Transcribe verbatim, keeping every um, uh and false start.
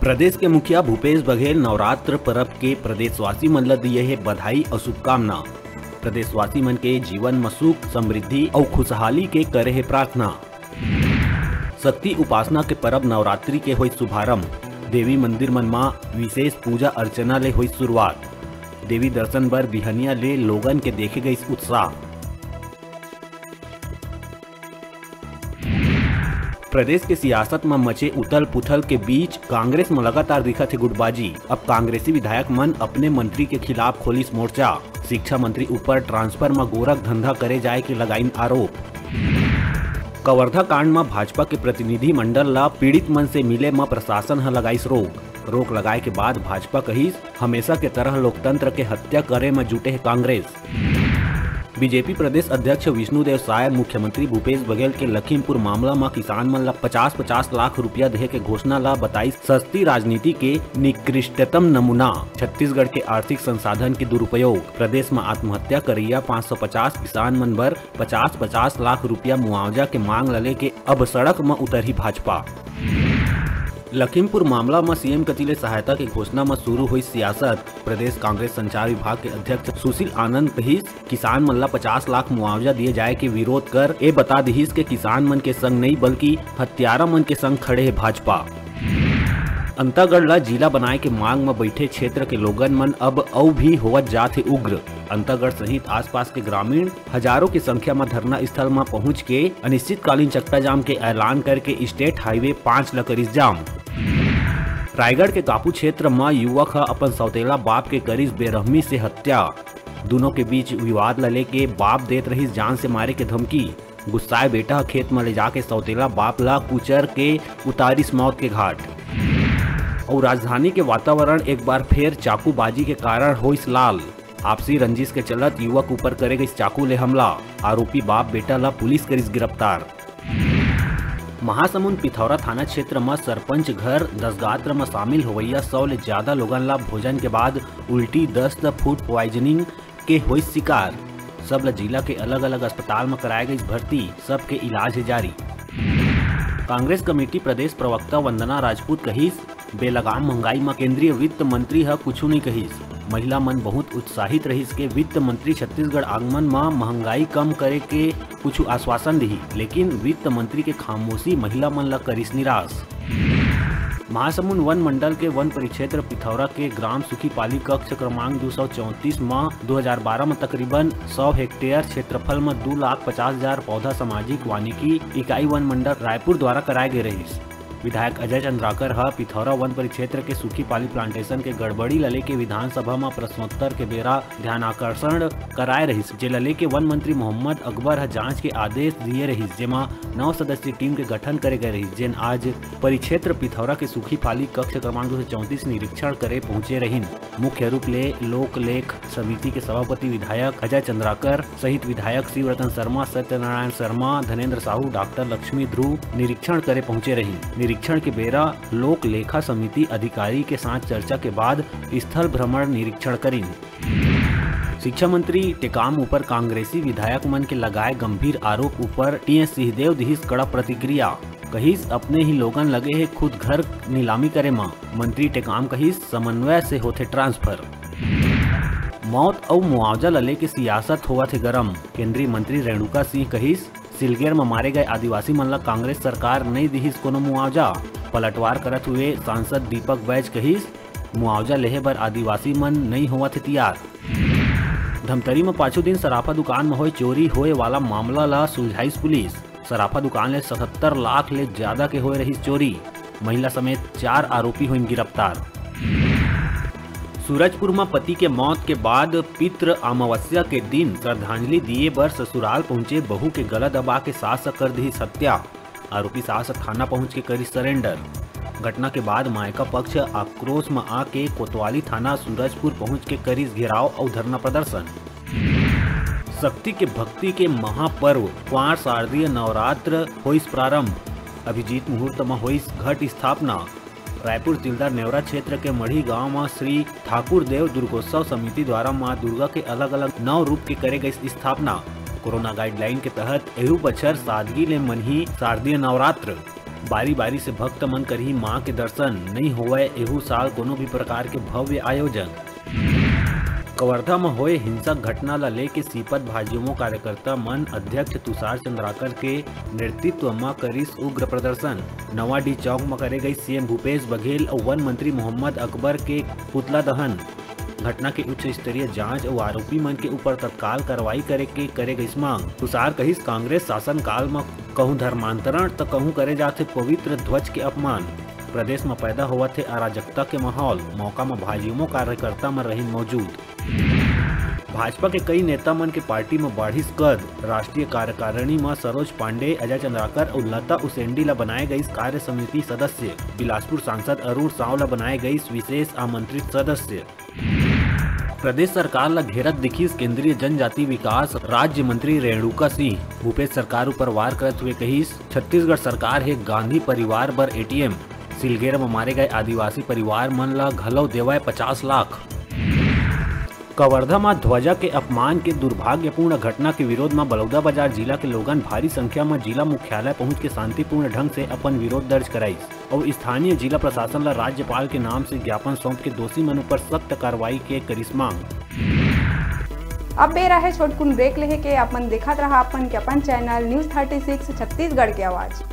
प्रदेश के मुखिया भूपेश बघेल नवरात्र परब के प्रदेशवासी मन ल दिए हे बधाई अउ शुभकामना। प्रदेशवासी मन के जीवन म सुख, समृद्धि अउ खुशहाली के करे हे प्रार्थना। शक्ति उपासना के परब नवरात्रि के होइस शुभारंभ। देवी मंदिर मन म विशेष पूजा अर्चना ले होइस शुरुआत। देवी दर्शन बर बिहनिया ले लोगन के देखे गइस उत्साह। प्रदेश के सियासत म मचे उथल-पुथल के बीच कांग्रेस म लगातार दिखत हे गुटबाजी। अब कांग्रेसी विधायक मन अपने मंत्री के खिलाफ खोलिस मोर्चा। शिक्षा मंत्री ऊपर ट्रांसफर म गोरख धंधा करे जाए के लगाइन आरोप। कवर्धा कांड म भाजपा के प्रतिनिधि मंडल ल पीड़ित मन से मिले म प्रशासन ह लगाइस रोक। रोक लगाए के बाद भाजपा कहिस, हमेशा के तरह लोकतंत्र के हत्या करे म जुटे हे कांग्रेस। बीजेपी प्रदेश अध्यक्ष विष्णुदेव साय मुख्यमंत्री भूपेश बघेल के लखीमपुर मामला म किसान मन ल पचास पचास लाख रुपया देहे के घोषणा ल बताइस सस्ती राजनीति के निकृष्टतम नमूना। छत्तीसगढ़ के आर्थिक संसाधन के दुरुपयोग। प्रदेश म आत्महत्या करइया पाँच सौ पचास किसान मन बर पचास पचास लाख रुपया मुआवजा के मांग ल लेके अब सड़क म उतरही भाजपा। लखीमपुर मामला म सीएम कति ले सहायता के घोषणा म शुरू होइस सियासत। प्रदेश कांग्रेस संचार विभाग के अध्यक्ष सुशील आनंद कहिस, किसान मन ला पचास लाख मुआवजा दिए जाए के विरोध कर ए बता दिहिस के किसान मन के संग नइ बल्कि हत्यारा मन के संग खड़े हे भाजपा। अंतागढ़ ला जिला बनाए के मांग म बैठे क्षेत्र के लोगन मन अब अउ भी होवत जात हे उग्र। अंतागढ़ सहित आसपास के ग्रामीण हजारों की संख्या म धरना स्थल म पहुंच के अनिश्चितकालीन चक्काजाम के ऐलान करके स्टेट हाईवे पाँच ल करिस जाम। रायगढ़ के कापू क्षेत्र म युवक ह अपन सौतेला बाप के करिस बेरहमी से हत्या। दूनों के बीच विवाद ल लेके बाप देत रहिस जान से मारे के धमकी। गुस्साए बेटा ह खेत म ले जाके सौतेला बाप ल कुचर के उतारिस मौत के घाट। अउ राजधानी के वातावरण एक बार फेर चाकूबाजी के कारण होइस लाल। आपसी रंजिश के चलत युवक ऊपर करे गइस चाकू ले हमला। आरोपी बाप बेटा ल पुलिस करिस गिरफ्तार। महासमुंद पिथौरा थाना क्षेत्र म सरपंच घर दसगात्र म शामिल होवइया सौ ले ज्यादा लोगन ल भोजन के बाद उल्टी, दस्त, फूड प्वाइजनिंग के होइस शिकार। सब ल जिला के अलग-अलग अस्पताल म कराए गइस भर्ती, सबके इलाज हे जारी। कांग्रेस कमेटी प्रदेश प्रवक्ता वंदना राजपूत कहिस, बेलगाम महंगाई म केंद्रीय वित्त मंत्री ह कुछु नइ कहिस। महिला मन बहुत उत्साहित रहिस के वित्त मंत्री छत्तीसगढ़ आगमन म महंगाई कम करे के कुछु आश्वासन दिही, लेकिन वित्त मंत्री के खामोशी महिला मन ल करिस निराश। महासमुंद वन मंडल के वन परिक्षेत्र पिथौरा के ग्राम सुखीपाली कक्ष क्रमांक दो सौ चौंतीस म दो हज़ार बारह म तकरीबन सौ हेक्टेयर क्षेत्रफल म दू लाख पचास हजार पौधा सामाजिक वानिकी इकाई वन मंडल रायपुर द्वारा कराए गे रहिस। विधायक अजय चंद्राकर ह पिथौरा वन परिक्षेत्र के सुखीपाली प्लांटेशन के गड़बड़ी ल लेके विधानसभा म प्रश्नोत्तर के बेरा ध्यानाकर्षण कराए रहिस, जेला लेके वन मंत्री मोहम्मद अकबर ह जांच के आदेश दिए रहिस, जेमा नौ सदस्यीय टीम के गठन करे गए रहिस, जेन आज परिक्षेत्र पिथौरा के सुखीपाली कक्ष क्रमांक दो सौ चौंतीस निरीक्षण करे पहुंचे रहिन। मुख्य रूप ले लोक लेख समिति के सभापति विधायक अजय चंद्राकर सहित विधायक शिवरतन शर्मा, सत्यनारायण शर्मा, धनेंद्र साहू, डॉक्टर लक्ष्मी ध्रुव निरीक्षण करे पहुंचे रहिन। निरीक्षण के बेरा लोक लेखा समिति अधिकारी के साथ चर्चा के बाद स्थल भ्रमण निरीक्षण करिन। शिक्षा मंत्री टेकाम ऊपर कांग्रेसी विधायक मन के लगाए गंभीर आरोप ऊपर टीएस सिंहदेव दिहिस कड़ा प्रतिक्रिया। कहिस, अपने ही लोगन लगे हे खुद घर नीलामी करे म। मंत्री टेकाम कहिस, समन्वय से होथे ट्रांसफर। मौत अउ मुआवजा ल लेके सियासत होवत हे गरम। केंद्रीय मंत्री रेणुका सिंह कहिस, सिलगेर म मारे गए आदिवासी मन ल कांग्रेस सरकार नइ दिहिस कोनो मुआवजा। पलटवार करत हुए सांसद दीपक बैज कहिस, मुआवजा लेहे बर आदिवासी मन नइ होवत हे तियार। धमतरी म पाछू दिन सराफा दुकान म होए चोरी होए वाला मामला ल सुलझाइस पुलिस। सराफा दुकान ले सतहत्तर लाख ले ज्यादा के होए रहिस चोरी। महिला समेत चार आरोपी होइन गिरफ्तार। सूरजपुर म पति के मौत के बाद पितृ अमावस्या के दिन श्रद्धांजलि दिए बर ससुराल पहुंचे बहू के गला दबा के सास ह कर दिहिस हत्या। आरोपी सास ह थाना पहुंच के करिस सरेंडर। घटना के बाद मायका पक्ष आक्रोश म आके कोतवाली थाना सूरजपुर पहुंच के करिस घेराव अउ धरना प्रदर्शन। शक्ति के भक्ति के महापर्व क्वार शारदीय नवरात्र होइस प्रारंभ। अभिजीत मुहूर्त म होइस घट स्थापना। रायपुर जिला नेवरा क्षेत्र के मढ़ी गांव म श्री ठाकुर देव दुर्गोत्सव समिति द्वारा मां दुर्गा के अलग-अलग नौ रूप के करे गइस स्थापना। कोरोना गाइडलाइन के तहत एहू बछर सादगी ले मनही शारदीय नवरात्र। बारी बारी से भक्त मन करही मां के दर्शन, नइ होवय एहू साल कोनो भी प्रकार के भव्य आयोजन। कवर्धा म होए हिंसक घटना ल लेके सीपत भाजयुमो कार्यकर्ता मन अध्यक्ष तुषार चंद्राकर के नेतृत्व म करिस उग्र प्रदर्शन। नवाडीह चौक म करे गई सीएम भूपेश बघेल अउ वन मंत्री मोहम्मद अकबर के पुतला दहन। घटना के उच्च स्तरीय जांच अउ आरोपी मन के ऊपर तत्काल कार्रवाई करे के करे गइस मांग। तुषार कहिस, कांग्रेस शासनकाल म कहूं धर्मांतरण त कहूं करे जाथे पवित्र ध्वज के अपमान। प्रदेश म पैदा होवत हे अराजकता के माहौल। मौका म भाजयुमो कार्यकर्ता मन रहिन मौजूद। भाजपा के कई नेता मन के पार्टी म बाढ़िस कद। राष्ट्रीय कार्यकारिणी म सरोज पांडे, अजय चंद्राकर अउ लता उसेंडी ल बनाए गइस कार्य समिति सदस्य। बिलासपुर सांसद अरुण साव ल बनाए गइस विशेष आमंत्रित सदस्य। प्रदेश सरकार ल घेरत दिखिस केंद्रीय जनजाति विकास राज्य मंत्री रेणुका सिंह। भूपेश सरकार ऊपर वार करत हुए कहिस, छत्तीसगढ़ सरकार हे गांधी परिवार बर एटीएम। सिलगेर म मारे गए आदिवासी परिवार मन ल घलो देवय पचास लाख। कवर्धा म ध्वजा के अपमान के दुर्भाग्यपूर्ण घटना के विरोध म बलौदाबाजार जिला के लोगन भारी संख्या म जिला मुख्यालय पहुंच के शांतिपूर्ण ढंग से अपन विरोध दर्ज कराइस अउ स्थानीय जिला प्रशासन ल राज्यपाल के नाम से ज्ञापन सौंप के दोषी मन ऊपर सख्त कार्रवाई के करिस मांग। अब बेरा हे छोटकुन ब्रेक लेहे के। अपन देखत रहा अपन के अपन channel news thirty six Chhattisgarh के आवाज।